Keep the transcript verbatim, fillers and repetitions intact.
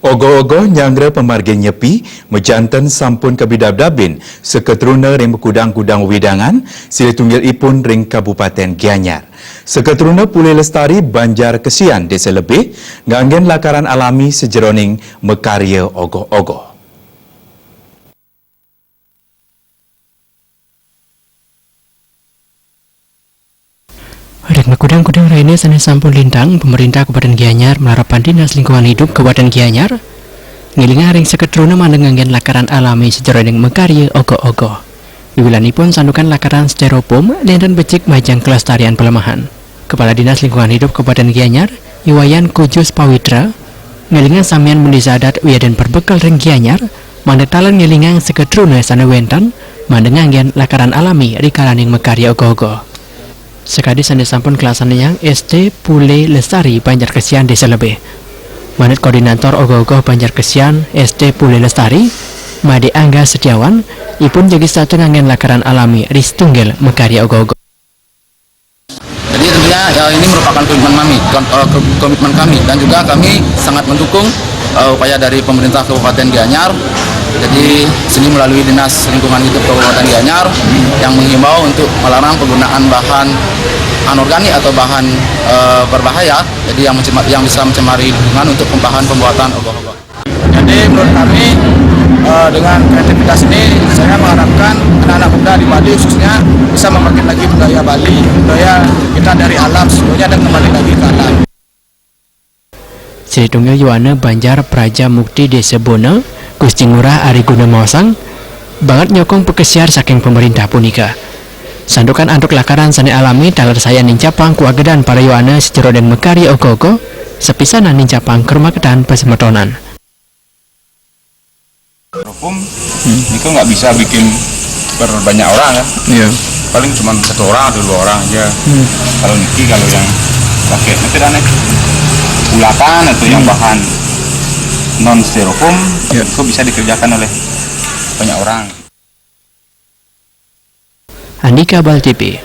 Ogoh-ogoh nyanggra pamargin Nyepi, majanten sampun kabidabdabin, saketruna ring makudang-kudang wewidangan, silih tunggil ipun ring Kabupaten Gianyar. Saketruna Pule Lestari Banjar Kesian Desa Lebih, nganggén lakaran alami sajeroning makarya ogoh-ogoh. Ring makudang-kudang rahina sané sampun lintang, pemerintah Kabupaten Gianyar malarapan Dinas Lingkungan Hidup Kabupaten Gianyar, ngilingang ring saketruna mangda nganggén lakaran alami sajeroning makarya ogoh-ogoh. Wiwilanipun santukan lakaran styrofoam nénten becik majeng kelestarian palemahan. Kepala Dinas Lingkungan Hidup Kabupaten Gianyar, I Wayan Kujus Pawitra, ngelingang samian bendésa adat wiadin perbekel ring Gianyar, mangda taler ngelingang saketruna sané wénten, mangda nganggén lakaran alami rikalaning makarya ogoh-ogoh. Sakadi sané sampun kalaksanayang S T Pule Lestari Banjar Kesian Desa Lebih. Manut Koordinator Ogoh-ogoh Banjar Kesian S T Pule Lestari, Made Angga Setiawan, ipun jagi setata nganggén lakaran alami ri satunggil makarya ogoh-ogoh. Jadi tentunya ya, ini merupakan komitmen kami, kon- eh, ke- komitmen kami, dan juga kami sangat mendukung eh, upaya dari pemerintah Kabupaten Gianyar. Jadi sini melalui Dinas Lingkungan Hidup Kabupaten Gianyar yang menghimbau untuk melarang penggunaan bahan anorganik atau bahan eh, berbahaya, jadi yang mencemar- yang bisa mencemari lingkungan untuk bahan pembuatan ogoh-ogoh. Jadi menurut kami eh, dengan kreativitas ini, saya mengharapkan anak-anak muda di Bali khususnya bisa membangkit lagi budaya Bali, budaya kita dari alam, semuanya dan kembali lagi ke alam. Silih tunggil yowana Banjar Praja Mukti Desa Bona, Gusti Ngurah Ari Guna maosang, banget nyokong pakesiar saking pemerintah punika. Santukan antuk lakaran sané alami taler sayan nincapang kawagedan para yowana sajeroning makarya ogoh-ogoh, sapisanan nincapang karumaketan pasemetonan. Hukum itu nggak bisa bikin berbanyak orang ya. Iya. Paling cuma satu orang atau dua orang aja. Kalau niki, kalau yang pakai itu aneh, bulatan atau yang bahan non styrofoam, itu bisa dikerjakan oleh banyak orang. Andika Bal T V.